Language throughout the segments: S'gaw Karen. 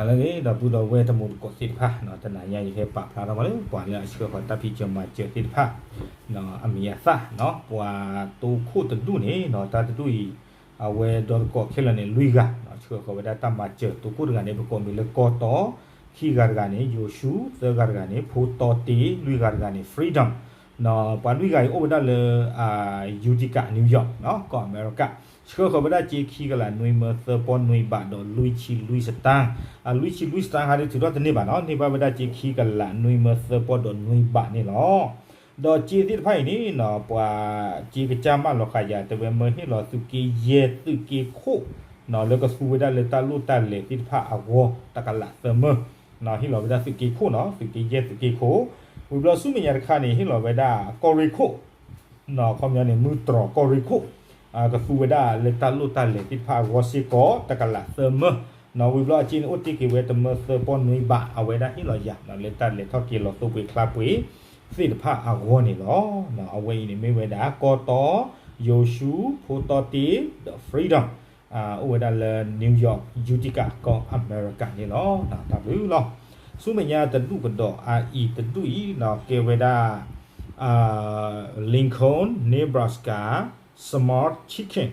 လၢအဂ့ၤ ဒီပုၢ်ဒီဝဲၢ်တံၤသကိးသ့ၣ်တဖၣ်, တနၤညါယဟဲပာ်ဖျါထီၣ်မးလၢ ပှၤလၢအဆှၢဃီၤတၢ်ဖံးစၢၤမၤစၢၤသ့ၣ်တဖၣ် အမံၤအသၣ်, ပှၤတိခိၣ်တဒူၣ်န့ၣ် တၢ်တဒူၣ်အံၤ အဝဲဒီသကိးခဲလၢာ်န့ၣ် လွံၢ်ဂၤ ဆှၢဃီၤဝဲဒၣ်တၢ်မၤစၢၤ. တိခိၣ်တဂၤန့ၣ် ပကိးမံၤလၢကီတီ, ခံဂၤတဂၤန့ၣ် ယိၤၡူ, သၢဂၤတဂၤန့ၣ် ဖိတီတ့, လွံၢ်ဂၤတဂၤန့ၣ် Freedom ပှၤလွံၢ်ဂၤအံၤအိၣ်ဝဲဒၣ်လၢ Utica New York ကီၢ်အမဲရကၤ, ဆှၢဃီၤဝဲဒၣ်စ့ခံကလးနွံမၢသၢပီနွံဘးဒီးလွံၢ်ဆံလွံၢ်စတၢၣ်, လွံၢ်ဆံလွံၢ်စတၢၣ်ခါဒ်ထုးထီၣ်တန့ၢ်ဘၣ်နီၤ, န့ၢ်ဘၣ်ဝဲဒၣ်စ့ခံကလးနွံမၢသၢပီဒီးနွံဘးန့ၣ်လီၤ. ဒီးစ့သ့ၣ်တဖၣ်အံၤန့ၣ် ပှၤစ့ကစၢ်မၢလီၤဃာ်ယၤ တဲဝဲမၢဟ့ၣ်လီၤသုးက့ယဲၢ်သုးက့ခိၣ် လၢကသူဝဲဒၣ်လၢတၢ်လိၣ်တၢ်လဲၤသ့ၣ်တဖၣ်အဂီၢ် တကလးသၢမၢ ဟ့ၣ်လီၤဝဲဒၣ်သုးက့ခိၣ်နီၤ, သုးက့ယဲၢ်သုးက့ခိၣ်, ဝံၤဘျီဆူမဲာ်ညါတခါန့ၣ် ဟ့ၣ်လီၤဝဲဒၣ်ကီၢ်ရ့ၣ်ခိၣ် ခီပညီန့ၣ် မုၢ်တြီၤကီၢ်ရ့ၣ်ခိၣ် ကသူဝဲဒၣ်လၢတၢ်လိၣ်တၢ်လဲၤသ့ၣ်တဖၣ်အဂီၢ်စ့ၢ်ကီး တကလးသၢမၢ, ဝံၤဘျီအစ့န့ၣ် အိၣ်တ့ၢ်က့ၤဝဲတမၢသၢပီနွံဘး အဝဲဒၣ်ဟ့ၣ်လီၤယၤ လၢတၢ်လဲၤထီၣ်က့ၤလီၤသိပှ့ၤချါပှ့ၤသ့ၣ်တဖၣ်အဂီၢ်န့ၣ်လီၤ. အဝဲအံၤန့ၣ်မ့ၢ်ဝဲဒၣ် ကီတီ, ယိၤၡူ, ဖိတီတ့, ဒီး Freedom အိၣ်ဝဲဒၣ်လၢ New York Utica ကီၢ်အမဲရကၤန့ၣ်လီၤ. တၢ်ဘျုးလီၤ. ဆူမဲာ်ညါတဒူၣ်ကဒီးအအံၤတဒူၣ်အံၤ ကဲဝဲဒၣ် Lincoln Nebraska Smart Chicken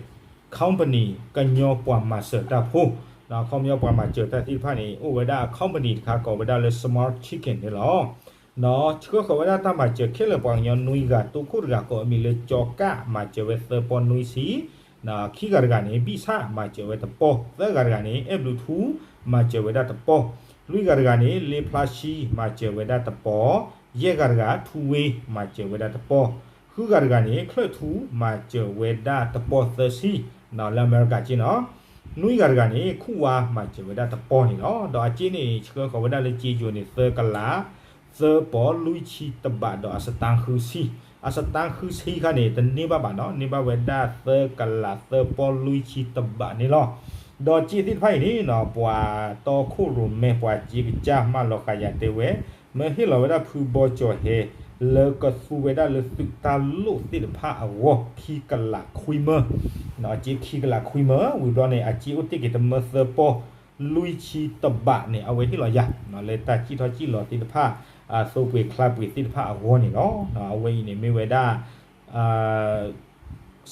Company ကညီပှၤမၤစၢၤတၢ်ဖိ, ခီပညီပှၤမၤစၢၤတၢ်သ့ၣ်တဖၣ်န့ၣ် အိၣ်ဝဲဒၣ် company တခါကိးဝဲဒၣ်လၢ Smart Chicken န့ၣ်လီၤ. ဆှၢဃီၤဝဲဒၣ်တၢ်မၤစၢၤခဲလၢာ်ပှၤကညီနွံဂၤ တိခိၣ်တဂၤကိးအမံၤလၢကၠီကၣ် မၤစၢၤဝဲသၢပီနွံဆံ, ခံဂၤတဂၤန့ၣ် ဘံၣ်ဆၣ် မၤစၢၤဝဲတပီၢ်, သၢဂၤတဂၤန့ၣ် အဲၣ်ဘျုးထူ မၤစၢၤဝဲဒၣ်တပီၢ်, လွံၢ်ဂၤတဂၤန့ၣ် လ့ဖျါဆံ မၤစၢၤဝဲဒၣ်တပီၢ်, ယဲၢ်ဂၤတဂၤ ထူဝ့ မၤစၢၤဝဲဒၣ်တပီၢ်, ဃုဂၤတဂၤန့ၣ် ချၢၣ်ထူ မၤစၢၤဝဲဒၣ်တပီၢ်သၢဆံ လၢအမဲရကၤက့နီၤ, နွံဂၤတဂၤန့ၣ် ခူၣ်ဝါမၤစၢၤဝဲဒၣ်တပီၢ်န့ၣ်လီၤ. ဒီးအစ့န့ၣ် ဆှၢဃီၤဝဲဒၣ်လၢစ့ယိၤန့ၣ် သၢကလး သၢပီလွံၢ်ဆံတဘးဒီးအစတၣ်ဃုဆံ, အစတၣ်ဃုဆံခါန့ၣ် တန့ၢ်ဘၣ်ဘၣ်နီၤ, န့ၢ်ဘၣ်ဝဲဒၣ်သၢကလးသၢပီလွံၢ်ဆံတဘးန့ၣ်လီၤ. ဒီးစ့သ့ၣ်တဖၣ်အံၤန့ၣ် ပှၤတီခိၣ်ရိၣ်မဲ ပှၤစ့ကစၢ်မၢလီၤဃာ်ယၤတဲဝဲ မၢဟ့ၣ်လီၤဝဲဒၣ်ဖုဘီကၠီၤဟဲ လၢကသူဝဲဒၣ်လၢသုးတၢ်လိၣ်သ့ၣ်တဖၣ်အဂီၢ် ခံကလးခွံမၢ, စ့ခံကလးခွံမၢ, ဝံၤဘျီန့ၣ် အစ့အိၣ်တ့ၢ်က့ၤတမၢသၢပီ လွံၢ်ဆံတဘးန့ၣ် အဝဲဟ့ၣ်လီၤယၤ လၢတၢ်စံၣ်ထီၣ်စံၣ်လီၤသ့ၣ်တဖၣ် သိပှ့ၤချါပှ့ၤသ့ၣ်တဖၣ်အဂီၢ်န့ၣ်လီၤ. အဝဲအံၤန့ၣ်မ့ၢ်ဝဲဒၣ်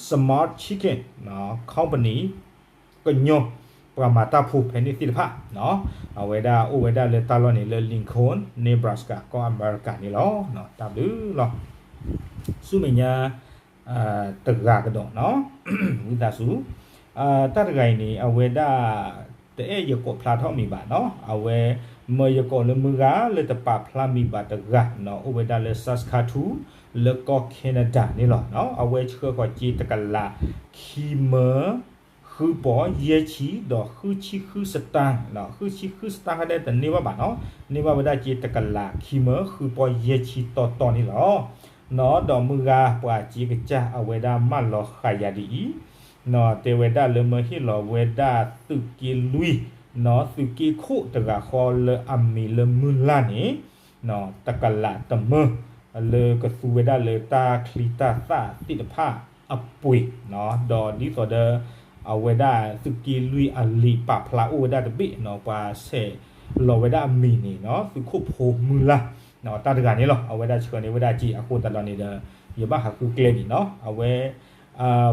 Smart Chicken Company ကညီ ပှၤမၤတၢ်ဖိဖဲန့ၣ်သ့ၣ်တဖၣ် အဝဲဒၣ်အိၣ်ဝဲဒၣ်လၢတၢ်လီၢ်န့ၣ်လၢ Lincoln Nebraska ကီၢ်အမဲရကၤန့ၣ်လီၤ. တၢ်ဘျုးလီၤ. ဆူမဲာ်ညါ တဂၤကဒီးနီၤ ဝံသးစူၤ တၢ်တဂၤအံၤန့ၣ် အဝဲဒၣ် တအဲၣ်ယကိးဖျါထီၣ်မံၤဘၣ်နီၤ, အဝဲမၢယကိးလၢမုၢ်ဂၤလၢတပာ်ဖျါမံၤဘၣ်တဂၤနီၤ, အိၣ်ဝဲဒၣ်လၢ Saskatoon လၢကီၢ် Canada န့ၣ်လီၤ. အဝဲဆှၢဃီၤစ့တကလးခံမၢ ဃုပီၢ်ယဲၢ်ဆံ ဒီးဃုဆံဃုစတၣ်, ဃုဆံဃုစတၣ်ခါဒဲးတန့ၢ်ဘၣ်ဘၣ်နီၤ, န့ၢ်ဘၣ်ဝဲဒၣ်စ့တကလးခံမၢ ဃုပီၢ်ယဲၢ်ဆံတီတီန့ၣ်လီၤ. ဒီးမုၢ်ဂၤပှၤစ့ကစၢ်အဝဲဒၣ်မၢလီၤဃာ်ယၤဒ်အံၤ တဲဝဲဒၣ်လၢမၢဟ့ၣ်လီၤဝဲဒၣ်သုးက့လွံၢ် သုးက့ခိၣ်တဂၤဃီလၢအမံၤလၢမုၢ်လၢ်န့ၣ် တကလးတမၢ လၢကသူဝဲဒၣ်လၢတၢ်ချံတၢ်သၣ်သ့ၣ်တဖၣ်အပှ့ၤ, ဒီးဒ်သိးဒီး အဝဲဒၣ်သုးက့လွံၢ်အလံာ်ပာ်ဖျါအိၣ်ဝဲဒၣ်တဘ့ၣ်နီၤ, ပှၤဆဲးလီၤဝဲဒၣ်အမံၤန့ၣ်နီၤ သုးခိၣ်ဖိမုၢ်လၢ် တၢ်တဂၤန့ၣ်လီၤ. အဝဲဒၣ်ဆှၢန့ၢ်ဝဲဒၣ်စ့အဃိသတးဒီးန့ၣ်ဒီး ယဘၣ်ဟးဃုကျဲဒံးနီၤ, အဝဲ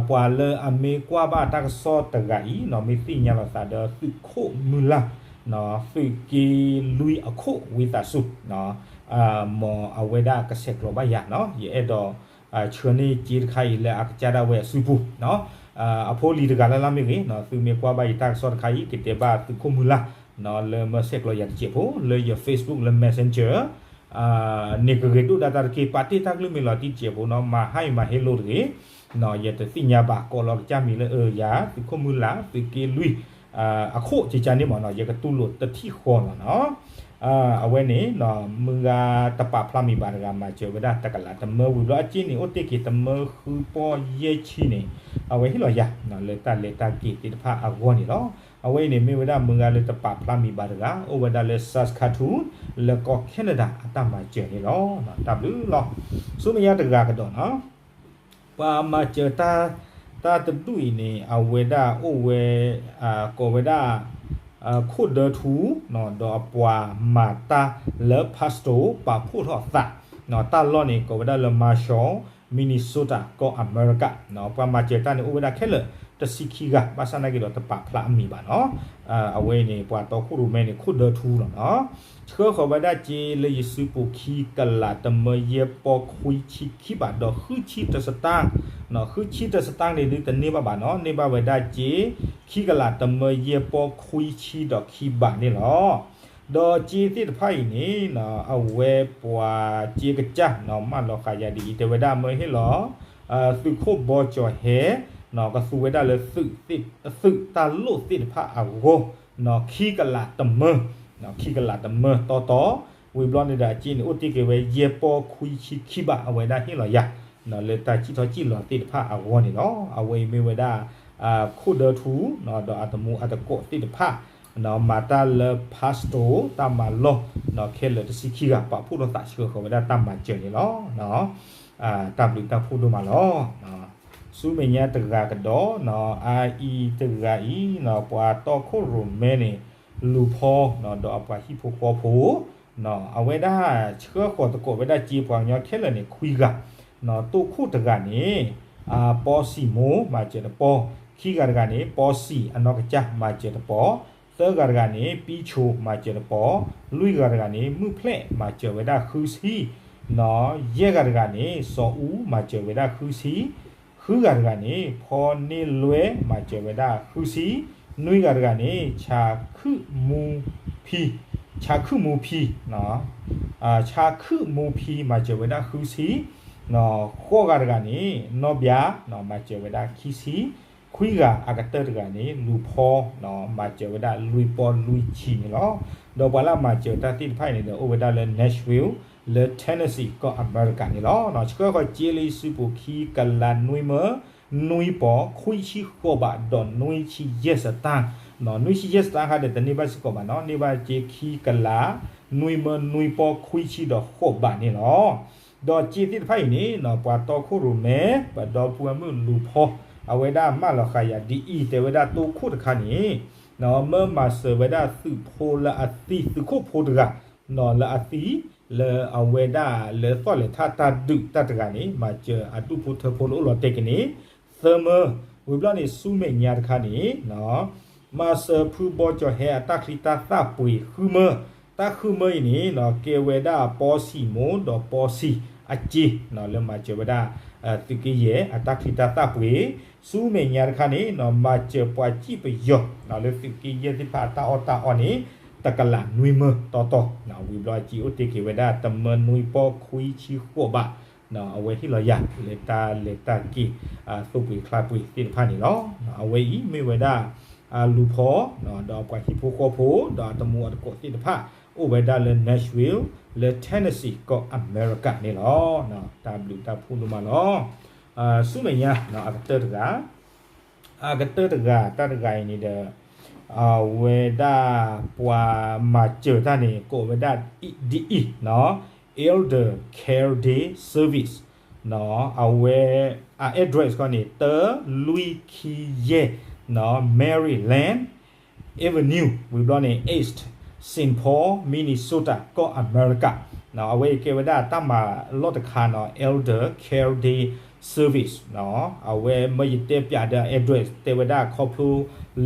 ပှၤလၢအမ့ၢ်ကွၢ်ဘၣ်တၢ်ကစီၣ်တဂၤအံၤနီၤ မ့ၢ်သ့ၣ်ညါလီၤသးဒီးသုးခိၣ်မုၢ်လၢ် သုးက့လွံၢ်အခိၣ်ဝံသးစူၤ မ်အဝဲဒၣ်ကဆဲးကျိးဘၣ်ယၤနီၤ, ယအဲၣ်ဒိး ဆှၢန့ၢ်စ့တခါအံၤလၢအကစၢ်ဒၣ်ဝဲအစုပူၤ အဖိလံၤတဂၤလၢ်လၢ်မ့ၢ်ဂ့ၤ, သုမ့ၢ်ကွၢ်ဘၣ်ယတၢ်ကစီၣ်တခါအံၤ ကတဲဘၣ်သုးခိၣ်မုၢ်လၢ် လၢမၢဆဲးကျိးယၤတစဲးဖိ လၢယ Facebook လၢ Messenger န့ၣ်ကဂ့ၤဒိၣ်ဒၣ်တၢ်တက့ၢ် ပာ်တ့ၢ်တၢ်ကလုၢ်မ့ၢ်လီၤတံၢ်တစဲးဖိနီၤ, မၤဟါအံၤမၤဟ့လိာ်တဂ့ၤ, ယတသ့ၣ်ညါဘၣ် ကိးလီၤကစၢ်မံၤလၢအယၤ သုးခိၣ်မုၢ်လၢ် သုးက့လွံၢ် အခိၣ်ကကန့ၣ်မ့ၢ်နီၤ, ယကတူၢ်လိာ်တထံၣ်ဃီလီၤနီၤ. အဝဲန့ၣ် မုၢ်ဂၤတပာ်ဖျါမံၤဘၣ်တဂၤ မၤစၢၤဝဲဒၣ်တကလးတမၢဝံၤဘျီ အစ့န့ၣ် အိၣ်တ့ၢ်က့ၤတမၢဃုပီၢ်ယဲၢ်ဆံန့ၣ် အဝဲဟ့ၣ်လီၤယၤ လၢတၢ်လဲၤတၢ်က့ၤသ့ၣ်တဖၣ်အဂီၢ်န့ၣ်လီၤ. အဝဲအံၤန့ၣ်မ့ၢ်ဝဲဒၣ်မုၢ်ဂၤလၢတပာ်ဖျါမံၤဘၣ်တဂၤ အိၣ်ဝဲဒၣ်လၢ Saskatoon လၢကီၢ် Canada အတၢ်မၤစၢၤန့ၣ်လီၤ. တၢ်ဘျုးလီၤ. ဆူမဲာ်ညါတဂၤကဒီးနီၤ ပှၤမၤစၢၤတၢ် တၢ်တဒူၣ်အံၤန့ၣ် အဝဲဒၣ်အိၣ်ဝဲ ကိးဝဲဒၣ် ခိၣ်ဒၢထူ ဒီးအပှၤမၤတၢ်လၢ Pastor ပာ်ဖှိၣ်ထီၣ်အသး, တၢ်လီၢ်န့ၣ် ကိးဝဲဒၣ်လၢ Marshall Minnesota ကီၢ်အမဲရကၤ, ပှၤမၤစၢၤတၢ်န့ၣ် အိၣ်ဝဲဒၣ်ခဲလၢာ်တဆံခံဂၤ, ဘၣ်ဆၣ်နာ်က့ဒီးတပာ်ဖျါအမံၤဘၣ်နီၤ. အဝဲအံၤန့ၣ် ပှၤတီခိၣ်ရိၣ်မဲန့ၣ် ခိၣ်ဒၢထူလီၤနီၤ. ဆှၢဃီၤဝဲဒၣ်စ့လၢယစုပူၤ ခံကလးတမၢယဲၢ်ပီၢ်ခွံဆံခံဘး ဒီးဃုဆံတစတၢၣ်, ဃုဆံတစတၢၣ်န့ၣ်ဒုးတန့ၢ်ဘၣ်ဘၣ်နီၤ, န့ၢ်ဘၣ်ဝဲဒၣ်စ့ ခံကလးတမၢယဲၢ်ပီၢ်ခွံဆံဒီးခံဘးန့ၣ်လီၤ. ဒီးစ့သ့ၣ်တဖၣ်အံၤန့ၣ် အဝဲပှၤစ့ကစၢ် မၢလီၤဃာ်ယၤဒ်အံၤ တဲဝဲဒၣ်မၢဟ့ၣ်လီၤ သုးခိၣ်ဘီကၠီၤဟဲ ကသူဝဲဒၣ်လၢ သုးတၢ်လိၣ်သ့ၣ်တဖၣ်အဂီၢ် ခံကလးတမၢ, ခံကလးတမၢတီတီ, ဝံၤဘျီန့ၣ်ဒီးအစ့န့ၣ် အိၣ်တ့ၢ်က့ၤဝဲယဲၢ်ပီၢ်ခွံဆံခံဘး အဝဲဒၣ်ဟ့ၣ်လီၤယၤ လၢတၢ်စံၣ်ထီၣ်စံၣ်လီၤသ့ၣ်တဖၣ်အဂီၢ်န့ၣ်လီၤ. အဝဲအံၤမ့ၢ်ဝဲဒၣ် ခိၣ်ဒၢထူ ဒီးအတမူအတကိးသ့ၣ်တဖၣ် မၤတၢ်လၢ Pastor တၢ်မၤလီၢ် ခဲလၢာ်တဆံခံဂၤ ပာ်ဖှိၣ်ထီၣ်သးဆှၢဃီၤဝဲဒၣ်တၢ်မၤစၢၤန့ၣ်လီၤ. တၢ်ဘျုးတၢ်ဖှိၣ်ဒိၣ်မးလီၤ. ဆူမဲာ်ညါတဂၤကဒီး အအံၤတဂၤအံၤ ပှၤတီခိၣ်ရိၣ်မဲန့ၣ် လူၤဖီ ဒီးအပှၤဟံၣ်ဖိဃီဖိ အဝဲဒၣ်ဆှၢဃီၤသကိးဝဲဒၣ်စ့ပှၤကညီခဲလၢာ်န့ၣ် ခွံဂၤ, တိခိၣ်တဂၤန့ၣ် ပီစံၣ်မိၢ် မၤစၢၤတပီၢ်, ခံဂၤတဂၤန့ၣ် ပီစံၣ်အနီၢ်ကစၢ် မၤစၢၤတပီၢ်, သၢဂၤတဂၤန့ၣ် ပံဆိၣ် မၤစၢၤတပီၢ်, လွံၢ်ဂၤတဂၤန့ၣ် မုၢ်ဖျဲၣ် မၤစၢၤဝဲဒၣ်ဃုဆံ, ယဲၢ်ဂၤတဂၤန့ၣ် စီၤအူ မၤစၢၤဝဲဒၣ်ဃုဆံ, ဃုဂၤတဂၤန့ၣ် ဖီန့ၢ်လွဲ မၤစၢၤဝဲဒၣ်ဃုဆံ, နွံဂၤတဂၤန့ၣ် ဆးခုၣ်မူဖံ, ဆးခုၣ်မူဖံ, ဆးခုၣ်မူဖံ မၤစၢၤဝဲဒၣ်ဃုဆံ, ဃိးဂၤတဂၤန့ၣ် နီၢ်ဘျါ မၤစၢၤဝဲဒၣ်ခံဆံ, ခွံဂၤအကတၢၢ်တဂၤန့ၣ် လူၤဖီ မၤစၢၤဝဲဒၣ်လွံၢ်ပီၢ်လွံၢ်ဆံန့ၣ်လီၤ. ဒီးပှၤလၢအမၤစၢၤတၢ်သ့ၣ်တဖၣ်အံၤန့ၣ်ဒီး အိၣ်ဝဲဒၣ်လၢ Nashville လၢ Tennessee ကီၢ်အမဲရကၤန့ၣ်လီၤ. ဆှၢဃီၤစ့လၢယစုပူၤ ခံကလးနွံမၢ နွံပီၢ်ခွံဆံဃိးဘး ဒီးနွံဆံယဲၢ်စတၢၣ်, နွံဆံယဲၢ်စတၢၣ်ခါဒီးတန့ၢ်ဘၣ်စ့ၢ်ကီးဘၣ်နီၤ, န့ၢ်ဘၣ်စ့ခံကလး နွံမၢနွံပီၢ်ခွံဆံဒီးဃိးဘးန့ၣ်လီၤ. ဒီးစ့သ့ၣ်တဖၣ်အံၤန့ၣ် ပှၤတီခိၣ်ရိၣ်မဲ ပဒီပုၢ်ဝဲၢ်မုၣ်လူၤဖီ အဝဲဒၣ်မၢလီၤဃာ်ယၤဒ်အံၤ တဲဝဲဒၣ်တိခိၣ်တခါန့ၣ် မၢမၤစၢၤဝဲဒၣ်သုးဖိလၢအသံ သုးခိၣ်ဖိတဂၤ လၢအသံ လၢအဝဲဒၣ်လၢသီၣ်လဲၤထၣ်တၢ်ဒုးတၢ်တဂၤန့ၣ် မၤစၢၤအဒူၣ်ဖိထၢဖိတအိၣ်လီၤတဲာ်က့ၤန့ၣ် သၢမၢ, ဝံၤဘျီန့ၣ် ဆူမဲာ်ညါတခါန့ၣ် မၤစၢၤဖုဘီကၠီၤဟဲအတၢ်ချံတၢ်သၣ်ပှ့ၤဃုမၢ, တၢ်ဃုမၢအံၤန့ၣ် ကဲဝဲဒၣ်ပီစံၣ်မိၢ်ဒီးပီစံၣ်အစ့ လၢမၤစၢၤဝဲဒၣ် သုးက့ယဲၢ်အတၢ်ချံတၢ်သၣ်ပှ့ၤ, ဆူမဲာ်ညါတခါန့ၣ် မၤစၢၤပှၤစံၣ်ပယီၤ လၢသုးက့ယဲၢ်သ့ၣ်တဖၣ်အတၢ်အီၣ်တၢ်အီန့ၣ် တကလးနွံမၢတီတီ, ဝံၤဘျီအစ့အိၣ်တ့ၢ်က့ၤဝဲဒၣ်တမၢနွံပီၢ်ခွံဆံဃိးဘး, အဝဲဟ့ၣ်လီၤယၤ လၢတၢ်လဲၤတၢ်က့ၤ သိၣ်ပှ့ၤချါပှ့ၤသ့ၣ်တဖၣ်န့ၣ်လီၤ. အဝဲအံၤမ့ၢ်ဝဲဒၣ် လူၤဖီ ဒီးပှၤဟံၣ်ဖိဃီဖိ ဒီးအတမူအတကိးသ့ၣ်တဖၣ် အိၣ်ဝဲဒၣ်လၢ Nashville လၢ Tennessee ကီၢ်အမဲရကၤန့ၣ်လီၤ. တၢ်ဘျုးတၢ်ဖှိၣ်ဒိၣ်မးလီၤ. ဆူမဲာ်ညါ အကတၢၢ်တဂၤ အကတၢၢ်တဂၤ တၢ်တဂၤအံၤန့ၣ်ဒီး အဝဲဒၣ်ပှၤမၤစၢၤတၢ်န့ၣ် ကိးဝဲဒၣ်ဒ်အံၤ Elder Care Day Service အဝဲ အ address ခီန့ၣ် တၢ လွံၢ် ခံ ယဲၢ် Maryland Avenue ဝံၤဘျီန့ၣ် East Saint Paul Minnesota ကီၢ်အမဲရကၤ, အဝဲအံၤကဲဝဲဒၣ်တၢ်မၤလီၢ်တခါနီၤ Elder Care Day Service, အဝဲမ့ၢ်ယတဲပၠးဒီး address တဲဝဲဒၣ်ခီဖျိ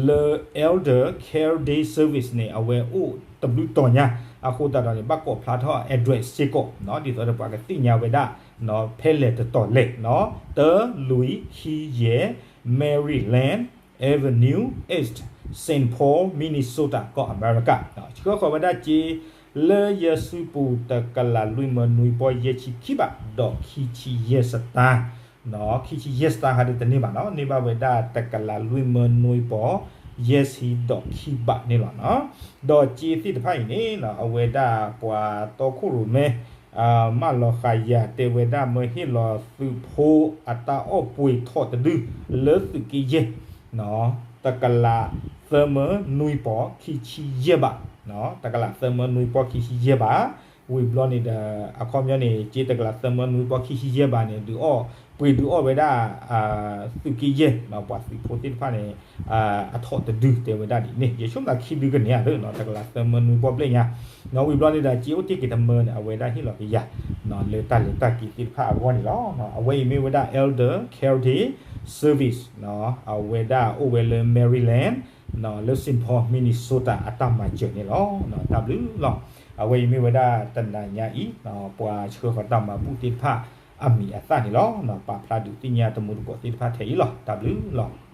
လၢ Elder Care Day Service န့ၣ် အဝဲအိၣ်တဘျုးတီၤညါ, အဃိသတးဒီးန့ၣ် ဘၣ်ကိးဖျါထီၣ် address စ့ၢ်ကီး ဒ်သိးဒီးပှၤကသ့ၣ်ညါဝဲဒၣ် ဖဲလဲၣ်တတီၤလဲၣ်, တၢ လွံၢ် ခံ ယဲၢ် Maryland Avenue East Saint Paul Minnesota ကီၢ်အမဲရကၤ, ဆှၢဃီၤဝဲဒၣ်စ့ လၢယစုပူၤတကလးလွံၢ်မၢနွံပီၢ်ယဲၢ်ဆံခံဘး ဒီးခံဆံယဲၢ်စတၢ်, ခံဆံယဲၢ်စတၢ်ခါဒ်တန့ၢ်ဘၣ်နီၤ, န့ၢ်ဘၣ်ဝဲဒၣ်တကလးလွံၢ်မၢနွံပီၢ် ယဲၢ်ဆံဒီးခံဘးန့ၣ်လီၤ. ဒီးစ့သ့ၣ်တဖၣ်အံၤန့ၣ် အဝဲဒၣ်ပှၤတီခိၣ်ရိၣ်မဲ မၢလီၤဃာ်ယၤတဲဝဲဒၣ် မၢဟ့ၣ်လီၤသုးဖိအတၢ်အီၣ်ပှ့ၤထီၣ်တဒု လၢသုးက့ယဲၢ် တကလးသၢမၢနွံပီၢ်ခံဆံယဲၢ်ဘး, တကလးသၢမၢနွံပီၢ်ခံဆံယဲၢ်ဘး, ဝံၤဘျီန့ၣ်ဒီး အခီပညီန့ၣ် ကၠ့တကလးသၢမၢနွံပီၢ်ခံဆံယဲၢ်ဘးန့ၣ် ဒုးအီၣ်ပှ့ၤဒုးအီၣ်ဝဲဒၣ် သုးက့ယဲၢ် ပှၤသုးဖိသ့ၣ်တဖၣ်န့ၣ် အထီၣ်တဒုတဲဝဲဒၣ်ဒ်န့ၣ် ယဆိကမိၣ်သးခံဒုကန့ၢ်ဧါလၢ တကလးသၢမၢနွံပီၢ်ဘျဲၣ်ညါ ဝံၤဘျီန့ၣ်ဒီး ကၠ့အိၣ်တ့ၢ်က့ၤတမၢန့ၣ် အဝဲဒၣ်ဟ့ၣ်လီၤက့ၤယၤ လၢတၢ်လဲၤတၢ်က့ၤသ့ၣ်တဖၣ်အဂီၢ်န့ၣ်လီၤ. အဝဲအံၤမ့ၢ်ဝဲဒၣ် Elder Charity Service အဝဲဒၣ်အိၣ်ဝဲလၢ Maryland လၢ Saint Paul Minnesota အတၢ်မၤစၢၤန့ၣ်လီၤ. တၢ်ဘျုးလီၤ. အဝဲအံၤမ့ၢ်ဝဲဒၣ်တနၤညါအံၤ ပှၤဆှၢဃီၤတၢ်မၤဘူၣ်သ့ၣ်တဖၣ်အမံၤအသၣ်န့ၣ်လီၤ. ပာ်ဖျါဒုးသ့ၣ်ညါတမူတကိးသ့ၣ်တဖၣ်ထဲအံၤလီၤ. တၢ်ဘျုးလီၤ.